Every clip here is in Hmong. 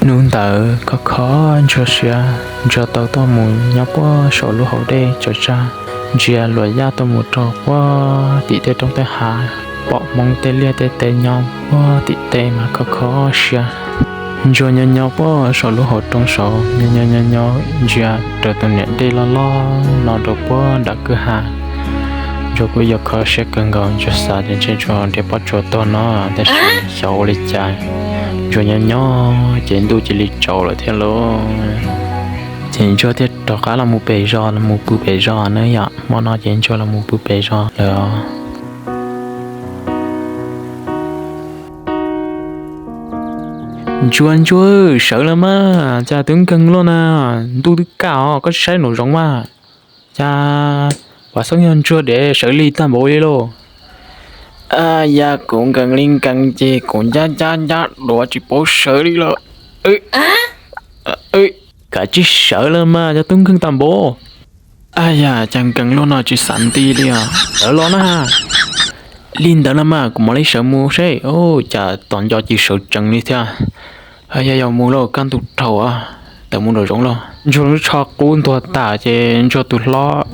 Hnub ntawd khov kho Ntsuag siab, Ntsuag tau tuaj mus nyob puag saum lub hauv dej tsaws tsag, ntsia luam yaj tuaj mus rau puag tim tej roob tej hav, pom Hmoob tej liaj tej teb nyob puag tim tej mas khov kho siab. Ntsuag nyob nyob puag saum lub hauv roob saud, nyob nyob nyob nyob ntsia raws tus niam dej loj loj no rau puag nram kwj ha. Ntsuag kuj yog kho siab kawg nkaus, Ntsuag xav tias ntshe Ntsuag nrhiav pob tsuas tuag no, tab sis xyov ua li cas Ntsuag nyob nyob ces ntuj cia li tsaus lawm thiab lauj. Ces Ntsuag thiaj rov qab los mus pem zos, los mus pw pem zos na yom. Hmo no ces Ntsuag los mus pw pem zos lawm. Ntsuag, Ntsuag, sawv los mas, cas twb nkeeg luaj na, ntuj twb kaj os, koj tsis saib nraum zoov mas. Cas Vam Xeeb yog Ntsuag dev sawv lig tag npaum li lauj. Yog kuv nkees li nkees ces kuv ncab ncab ncab duav tsis paub sawv li lawm. Kav tsij sawv los mas, cas twb nkeeg tag npaum. Yog cas nkees luaj no tsis xav nti li os. Sawv los na. Li ntawd los mas kuv mam li sawv mus seb. Cas tos nco ces sawv tsees li thiab. Yog yog mus lauj, kaj ntug dhau, tawm mus nraum zoov lauj. Ntsuag lub tsho qub ntuag tas ces Ntsuag tus hlob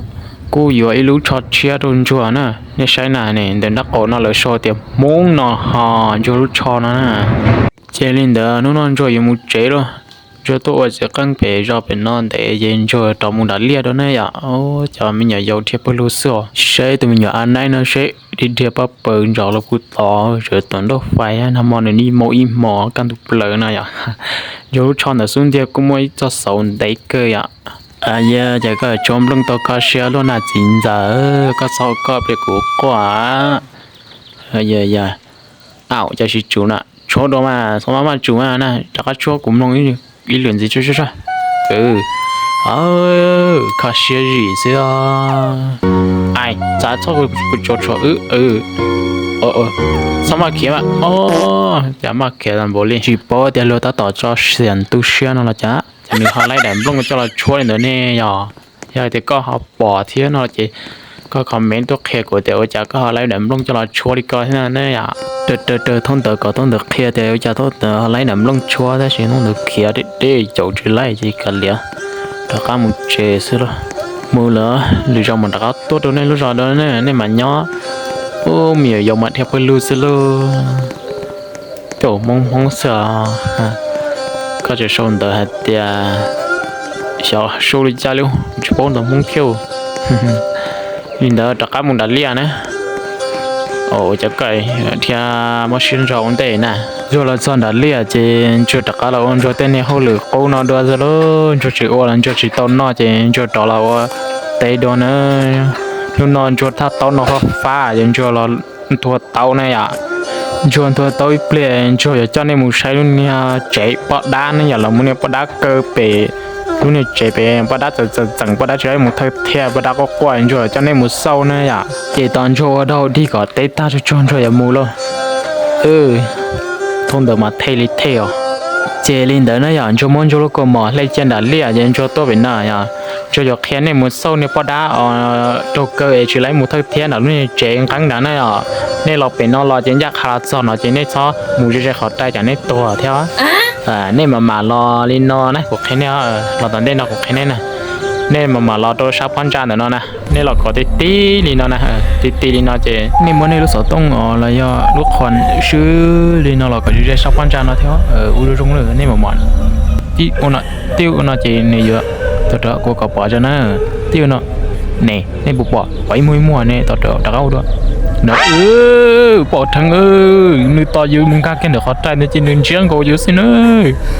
kuj yuav ib lub tsho tshiab rau Ntsuag na. Nej saib na, ntawm nraub qaum no lawv sau tias Hmoob no ho Ntsuag lub tsho no na. Ces li ntawd hnub no Ntsuag yuav mus tsev lauj. Ntsuag tuaj ua txiv qeej pem zos pem no ntev ces Ntsuag rov mus nram liaj rau ne yom. Cov me nyuam yaus dhia pawg lug xwb os. Saib tus me nyuam a naib no seb dhia dhia pab pawg ntsos los puag tod, sawv tom nrauj fais, nag hmo nws nim maub ib hmos kaj ntug plaws no yom. Ntsuag lub tsho ntawm xub ntiag kuj muaj ib txoj xauv ntev kawg yom. Yog cas koj tshuab nplooj tau kho siab luaj na txiv ntxawm, koj txhob koj peb kuv quaj. Yog, aum, cas tsis tsum na, tshuab dua mas, txhob maj maj tsum mas na, rov qab tshuab kuv mloog ib lwm ntxiv tso. Kho siab zim xwb os. Ai, txav txhob kuv tsuas tshuab. Txhob maj khiav mas, cas maj khiav tas npaum li. Tsis paub tias luag tab tom tso xiam tu siab no los cas, ces nws ho laib daim nplooj coj los tshuab li ntawd ne yom. Yog hais tias koj ho pom thiab no ces koj comment tuaj qhia kuv tias ua cas koj ho laib daim nplooj coj los tshuab li ko thiab ne yom. Raws raws thoob ntawd kom thoob ntawd qhia tias ua cas thoob ntawd ho laib daim nplooj tshuab tab sis thoob ntawd khiav deb deb caum tsis laib ces kav liam, rov qab mus tsev xwb lauj. Mus lawm, lwm zaus mam rov qab tuaj rau nej lub zos dua, nej mam nyob. Ub, me nyuam yaus mas dhia pawg lug xwb lauj. Caum Hmoob Hmoob xwb os. Koj tseem sau ntawv hais tias xyov sau li cas li, tsis paub ntawv Hmoob thiab. Li ntawd rov qab mus nram liaj na. Ua cas koj dhia mob siab ntso ua ntej na. Ntsuag los txog nram liaj ces Ntsuag rov qab los ua Ntsuag tej niag hauj lwm qub no dua xwb lauj. Ntsuag tsis ua los Ntsuag tsis tau noj ces Ntsuag rov los ua teb dua na. Hnub no Ntsuag thaj taub no fab fab ces Ntsuag los ntuag taub na yom. Ntsuag ntuag taub ib pliag Ntsuag yuav coj nej mus saib lub niag tsev poj dab ne yom, los muaj niag poj dab kaw pem lub niag tsev pem, poj dab txawm txawm txeem, poj dab tsis laib mus thawj thiab, poj dab quaj quaj, Ntsuag coj nej mus xauj na yom. Ces tos Ntsuag ua dog dig kom teb tag tsuag tsuag Ntsuag yuav mus lauj. Thoob ntawd mas thej li thej os. Ces li ntawd na yom, Ntsuag muab Ntsuag lub kaus mom hle cia nram liaj ces Ntsuag tuaj pem no yom. Ntsuag yuav qhia nej mus xauj niag poj dab os, raug kaw es tsis laib mus thawj thiab nram lub niag tsev nqeeb nrad na yom. Nej los pem no los ces ncaj qha los txog no ces nej txhob mus ze ze qhov rai tsam nej tuag thiab. Nej mam mam los li no na, kuv qhia nej, los tom ntej no kuv qhia nej na. Nej mam mam los rau sab phab ntsa ntawm no na. Nej los kom ti ti li no na, ti ti li no ces nej muab nej lub xov tooj os los yog lub qhov swb li no los kom ze ze sab phab ntsa no thiab. Ua zoo zoo lawm nej mam mam tib ua no ces nws yuav tau rov kuv kom pom tso na. Tib ua no ne, nej puas pom, pom ib muag ib muag ne, tau rov qab ua dua. Nws pom dheev, nws tos yus mus nkag kiag ntawm qhov rai ntawd ces nws ntsiab nkaus yus xwb na.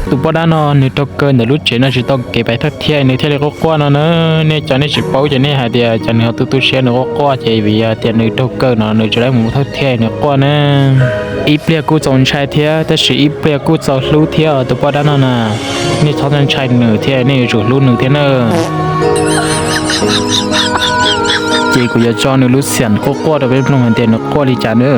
Tus poj dab no nws raug kaw ntawm lub tsev no tsis tau kev pais thawj thiab nws thiaj li quaj quaj no na. Nej cov nej tsis paub ces nej hais tias cas nws ho tu tu siab nws quaj quaj ces vim tias nws raug kaw no nws tsis laib mus thawj thiab nws quaj na. Ib pliag kuj txaus ntshai thiab tab sis ib pliag kuj txaus hlub thiab tus poj dab no na. Nej txhob ntshai nws thiab nej yuav tsum hlub nws thiab na. Ces kuv yuav tso nws lub xiam quaj quaj rau peb mloog hais tias nws quaj li cas na.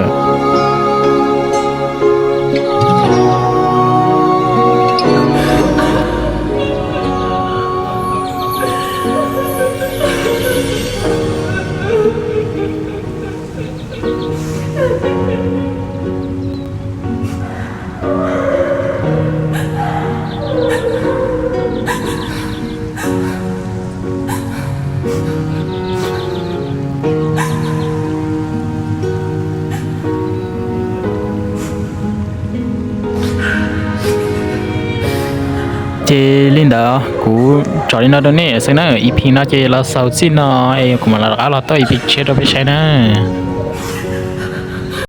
Ces li ntawd kuv tso li no rau nej xwb na, E P no ces los xaus txij no es kuv mam rov qab los tau E P tshiab rau peb saib nawb.